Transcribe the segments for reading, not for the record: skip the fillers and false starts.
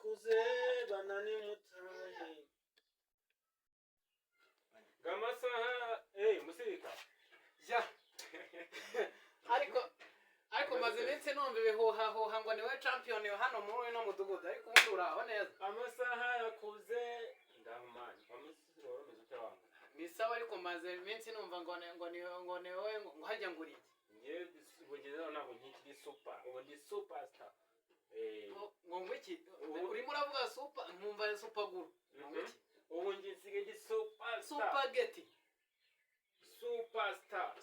Yakuze banani mutahe ngamasaha musirika. Ya, ariko maze iminsi numva ibihuhahuha ngo niwe champion hano muri uno mudugudu, ariko ubundi uraho neza? Amasaha yakuze ndamani amasisi wari umeze ute wangu? Ni sawa, ariko maze iminsi numva ngo ni wowe, ngo hajya ngo uri iki? Njyewe ubu ngezeho ntabwo nkikiri super, ubu ndi superstar. Ngo iki? Urimo uravuga super, nkumva super glue, ngo iki? Ubu njye nsigaye ndi superstar. Supageti? Superstar.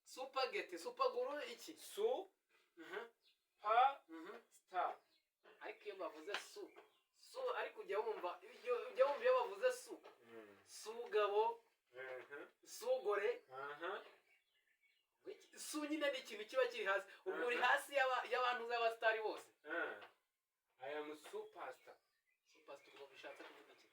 Supageti, super glue, iki? Su pa star. Ariko iyo bavuze su su, ariko ujya wumva iyo bavuze su, sugabo, sugore, su nyine ni ikintu kiba kiri hasi, ubwo uri hasi y'abantu z'abasitari bose. I am superstar. Superstar, ubwo bishatse kuvuga iki?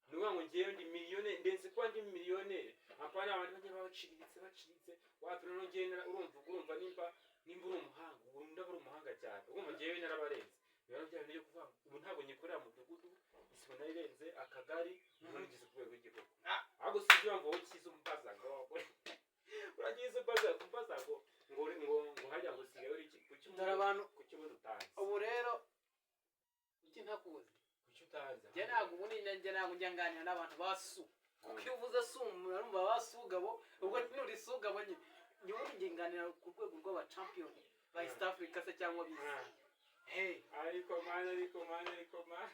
Ni ukuvuga ngo ngewe ndi miliyoneri, ndenze kuba ndi miliyoneri. Apana abantu bajya baciriritse baciriritse, wapi. Noneho ngewe urumva nimba uri umuhanga, ubu ndaba uri umuhanga cyane. Urumva ngewe narabarenze. Rero bya bintu byo kuvuga ngo ubu ntabwo nyikorera mu mudugudu, isibo narirenze, akagari, ubu nigeze ku rwego rw'igihugu. Ahubwo si ibyo ngo wowe ukize umbaza ngo uragize umbaza ngo hajya ngo usigaye uri iki, kuki Dore abantu kuki ubundi utazi? Ubu rero kuki ntakuzi? Kuki utazi? Njye ntabwo ubundi njye ntabwo njya nganira n'abantu ba su, kuko iyo uvuze su murumva ba sugabo, ubwo nuri sugabo nyine. Njye ubundi njye nganira ku rwego rw'aba champion ba East Africa se cyangwa bisi. Hey. Ariko man, ariko man, ariko man,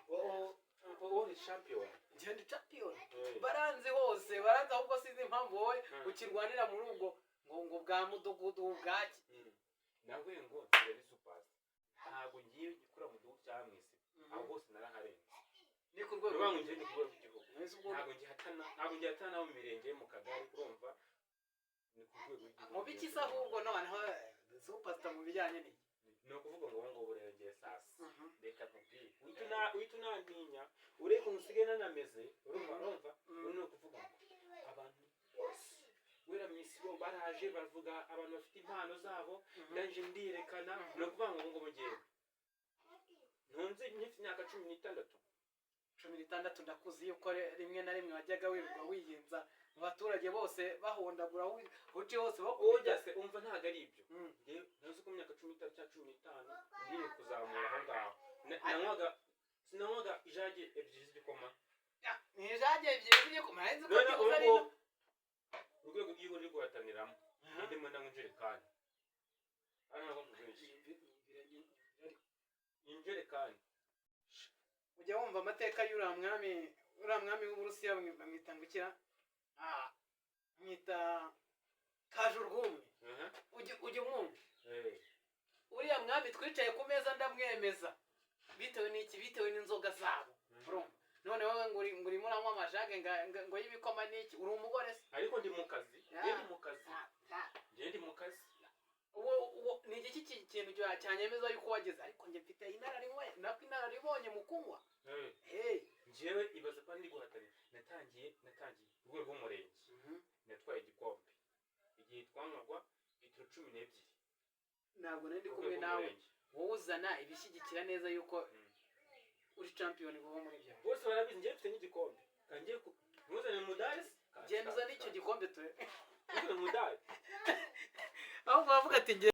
wowe uri champion. Njye ndi champion. Baranzi hose, baranzi. Ahubwo sinzi impamvu wowe ukirwanira muri ubwo ngo bwa mudugudu bwaki. Nawe ngo nsigaye ari superstar, ntabwo ngiye gukora mu gihugu cyangwa mu isi, aho hose naraharenze. Ni ku rwego Ni ukuvuga ngo ngiye ndi ku rwego rw'igihugu. Mwese ubwo Ntabwo ngihatana mu mirenge, mu kagari, urumva ni ku rwego rw'igihugu. Mu biki se ahubwo noneho superstar mu bijyanye n'iki? Ni ukuvuga ngo ubu ngubu rero ngiye sasa, reka nkubwire, uhita unantinya urebe ukuntu usigaye nanameze, urumva? Urumva, ubu ni ukuvuga ngo abantu bose guhera mu isibo baraje baravuga abantu bafite impano zabo, ndangije ndiyerekana. Ni ukuvuga ngo ubu ngubu ngewe ntunze nkifite imyaka 16. 16, ndakuzi yuko rimwe na rimwe wajyaga wirirwa wiyenza mu baturage bose, bahondagura aho uciye hose bakubita. Ujya se umva, ntabwo ari ibyo. Njyewe ntuzi ko mu myaka 16 cyangwa 15 ngiye kuzamura aho ngaho nanywaga, sinanywaga ijage ebyiri z'igikoma. Ya, ni ijage ebyiri z'igikoma? Nari nzi ko None byibuze ari ubu urwego rw'igihugu ruri guhataniramo, ndimo ndanywa injerekani hano, ntabwo nkubeshya, injerekani. Ujya wumva amateka y'uriya mwami, uriya mwami w'Uburusiya bamwita ngo ikira, bamwita Kajurwumwe? Ujya umwumva? Uriya mwami twicaye ku meza ndamwemeza. Bitewe n'iki? Bitewe n'inzoga zabo. Urumva none wowe ngo urimo uranywa amajage ngo y'ibikoma n'iki? Uri umugore se? Ariko ndi mu kazi. Njye ndi mu kazi. Njye ndi mu kazi. Uwo ni igiki kintu cyanyemeza yuko wageze? Ariko njye mfite inararibonye, nako inararibonye mu kunywa. Hey. Njyewe ibaza ko ndi guhatanira, natangiye urwego rw'umurenge, natwaye igikombe igihe twanywaga litiro 12. Ntabwo nari ndi Urwego kumwe nawe. rw'umurenge. Wowe uzana ibishyigikira neza yuko uri champion kuva muri ibyo. Bose barabizi, njyewe mfite n'igikombe kangiye ku ntuzane umudari se? Genda uzane icyo gikombe ture. Ntuzane umudari. Ahubwo bavuga ati njye